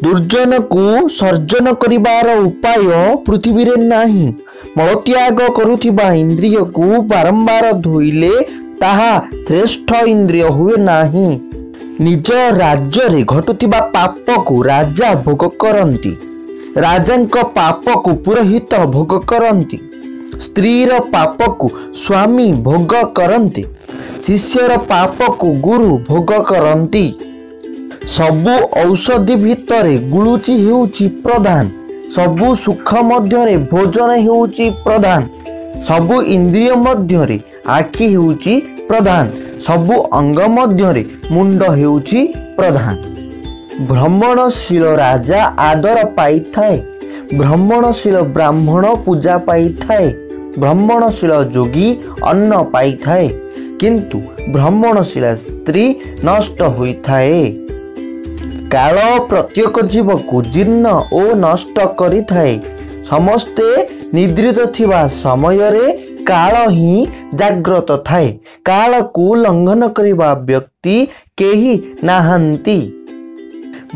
ଦୁର୍ଜନକୁ surgeon କରିବାର ଉପାୟ ପୃଥିବୀରେ ନାହିଁ। ମଳତ୍ୟାଗ କରୁଥିବା ଇନ୍ଦ୍ରିୟକୁ ବାରମ୍ବାର ଧୋଇଲେ ତାହା ଶ୍ରେଷ୍ଠ ଇନ୍ଦ୍ରିୟ ହୁଏ ନାହିଁ। ନିଜ ରାଜ୍ୟରେ ଘଟୁଥିବା ପାପକୁ ରାଜା ଭୋଗ କରନ୍ତି। ରାଜାଙ୍କ ପାପକୁ ପୁରୋହିତ ଭୋଗ କରନ୍ତି। ସ୍ତ୍ରୀର ପାପକୁ ସ୍ୱାମୀ ଭୋଗ କରନ୍ତି। ଶିଷ୍ୟର ପାପକୁ ଗୁରୁ ଭୋଗ କରନ୍ତି। ସବୁ ଔଷଧି ଭିତରେ ଗୁଳୁଚି ହେଉଛି ପ୍ରଧାନ। ସବୁ ସୁଖ ମଧ୍ୟରେ ଭୋଜନ ହେଉଛି ପ୍ରଧାନ। ସବୁ ଇନ୍ଦ୍ରିୟ ମଧ୍ୟରେ ଆଖି ହେଉଛି ପ୍ରଧାନ। ସବୁ ଅଙ୍ଗ ମଧ୍ୟରେ ମୁଣ୍ଡ ହେଉଛି ପ୍ରଧାନ। ଭ୍ରମଣଶୀଳ ରାଜା ଆଦର ପାଇଥାଏ। ଭ୍ରମଣଶୀଳ ବ୍ରାହ୍ମଣ ପୂଜା ପାଇଥାଏ। ଭ୍ରମଣଶୀଳ ଯୋଗୀ ଅନ୍ନ ପାଇଥାଏ, କିନ୍ତୁ ଭ୍ରମଣଶୀଳା ସ୍ତ୍ରୀ ନଷ୍ଟ ହୋଇଥାଏ। କାଳ ପ୍ରତ୍ୟେକ ଜୀବକୁ ଜୀର୍ଣ୍ଣ ଓ ନଷ୍ଟ କରିଥାଏ। ସମସ୍ତେ ନିଦ୍ରିତ ଥିବା ସମୟରେ କାଳ ହିଁ ଜାଗ୍ରତ ଥାଏ। କାଳକୁ ଲଙ୍ଘନ କରିବା ବ୍ୟକ୍ତି କେହି ନାହାନ୍ତି।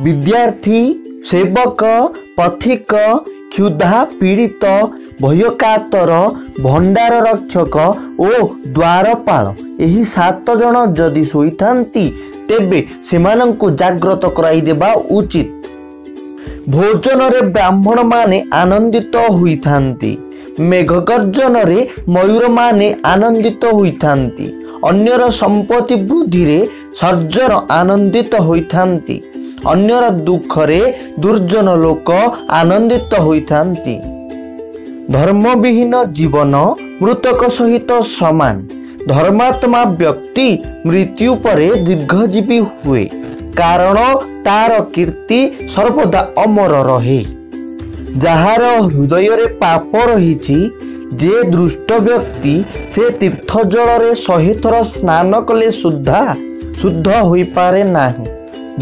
ବିଦ୍ୟାର୍ଥୀ, ସେବକ, ପଥିକ, କ୍ଷୁଧା ପୀଡ଼ିତ, ଭୟକାତର, ଭଣ୍ଡାର ରକ୍ଷକ ଓ ଦ୍ୱାରପାଳ, ଏହି 7 ଜଣ ଯଦି ଶୋଇଥାନ୍ତି ତେବେ ସେମାନଙ୍କୁ ଜାଗ୍ରତ କରାଇଦେବା ଉଚିତ। ଭୋଜନରେ ବ୍ରାହ୍ମଣମାନେ ଆନନ୍ଦିତ ହୋଇଥାନ୍ତି। ମେଘ ଗର୍ଜନରେ ମୟୂରମାନେ ଆନନ୍ଦିତ ହୋଇଥାନ୍ତି। ଅନ୍ୟର ସମ୍ପତ୍ତି ବୃଦ୍ଧିରେ ସଜ୍ଜନ ଆନନ୍ଦିତ ହୋଇଥାନ୍ତି। ଅନ୍ୟର ଦୁଃଖରେ ଦୁର୍ଜନ ଲୋକ ଆନନ୍ଦିତ ହୋଇଥାନ୍ତି। ଧର୍ମବିହୀନ ଜୀବନ ମୃତକ ସହିତ ସମାନ। ଧର୍ମାତ୍ମା ବ୍ୟକ୍ତି ମୃତ୍ୟୁ ପରେ ଦୀର୍ଘଜୀବୀ ହୁଏ, କାରଣ ତାର କୀର୍ତ୍ତି ସର୍ବଦା ଅମର ରହେ। ଯାହାର ହୃଦୟରେ ପାପ ରହିଛି, ଯେ ଦୁଷ୍ଟ ବ୍ୟକ୍ତି, ସେ ତୀର୍ଥ ଜଳରେ 100 ଥର ସ୍ନାନ କଲେ ସୁଦ୍ଧା ଶୁଦ୍ଧ ହୋଇପାରେ ନାହିଁ।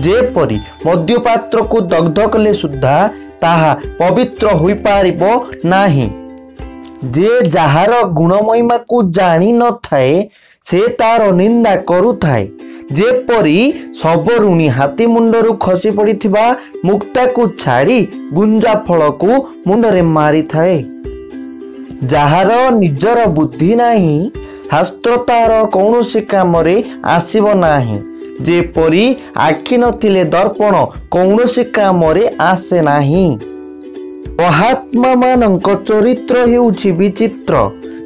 ଯେପରି ମଦ୍ୟପାତ୍ରକୁ ଦଗ୍ଧ କଲେ ସୁଦ୍ଧା ତାହା ପବିତ୍ର ହୋଇପାରିବ ନାହିଁ। ଯେ ଯାହାର ଗୁଣମହିମାକୁ ଜାଣି ନଥାଏ ସେ ତାର ନିନ୍ଦା କରୁଥାଏ। ଯେପରି ସବରୁଣୀ ହାତୀ ମୁଣ୍ଡରୁ ଖସି ପଡ଼ିଥିବା ମୁକ୍ତାକୁ ଛାଡ଼ି ଗୁଞ୍ଜା ଫଳକୁ ମୁଣ୍ଡରେ ମାରିଥାଏ। ଯାହାର ନିଜର ବୁଦ୍ଧି ନାହିଁ, ଶାସ୍ତ୍ର ତାର କୌଣସି କାମରେ ଆସିବ ନାହିଁ। ଯେପରି ଆଖି ନଥିଲେ ଦର୍ପଣ କୌଣସି କାମରେ ଆସେ ନାହିଁ। ମହାତ୍ମାମାନଙ୍କ ଚରିତ୍ର ହେଉଛି ବିଚିତ୍ର,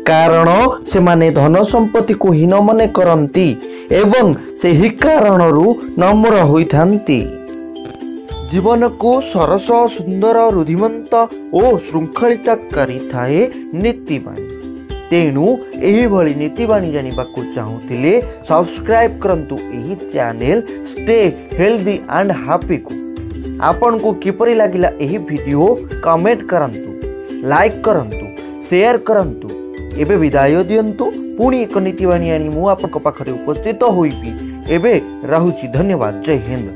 କାରଣ ସେମାନେ ଧନ ସମ୍ପତ୍ତିକୁ ହୀନ ମନେ କରନ୍ତି ଏବଂ ସେହି କାରଣରୁ ନମ୍ର ହୋଇଥାନ୍ତି। ଜୀବନକୁ ସରସ, ସୁନ୍ଦର, ରୁଧିମନ୍ତ ଓ ଶୃଙ୍ଖଳିତ କରିଥାଏ ନୀତିବାଣୀ। ତେଣୁ ଏହିଭଳି ନୀତିବାଣୀ ଜାଣିବାକୁ ଚାହୁଁଥିଲେ ସବସ୍କ୍ରାଇବ୍ କରନ୍ତୁ ଏହି ଚ୍ୟାନେଲ୍ ଷ୍ଟେ ହେଲ୍ଦି ଆଣ୍ଡ ହାପିକୁ। ଆପଣଙ୍କୁ କିପରି ଲାଗିଲା ଏହି ଭିଡ଼ିଓ କମେଣ୍ଟ କରନ୍ତୁ, ଲାଇକ୍ କରନ୍ତୁ, ସେୟାର କରନ୍ତୁ। ଏବେ ବିଦାୟ ଦିଅନ୍ତୁ, ପୁଣି ଏକ ନୀତିବାଣୀ ଆଣି ମୁଁ ଆପଣଙ୍କ ପାଖରେ ଉପସ୍ଥିତ ହୋଇବି। ଏବେ ରହୁଛି, ଧନ୍ୟବାଦ, ଜୟ ହିନ୍ଦ।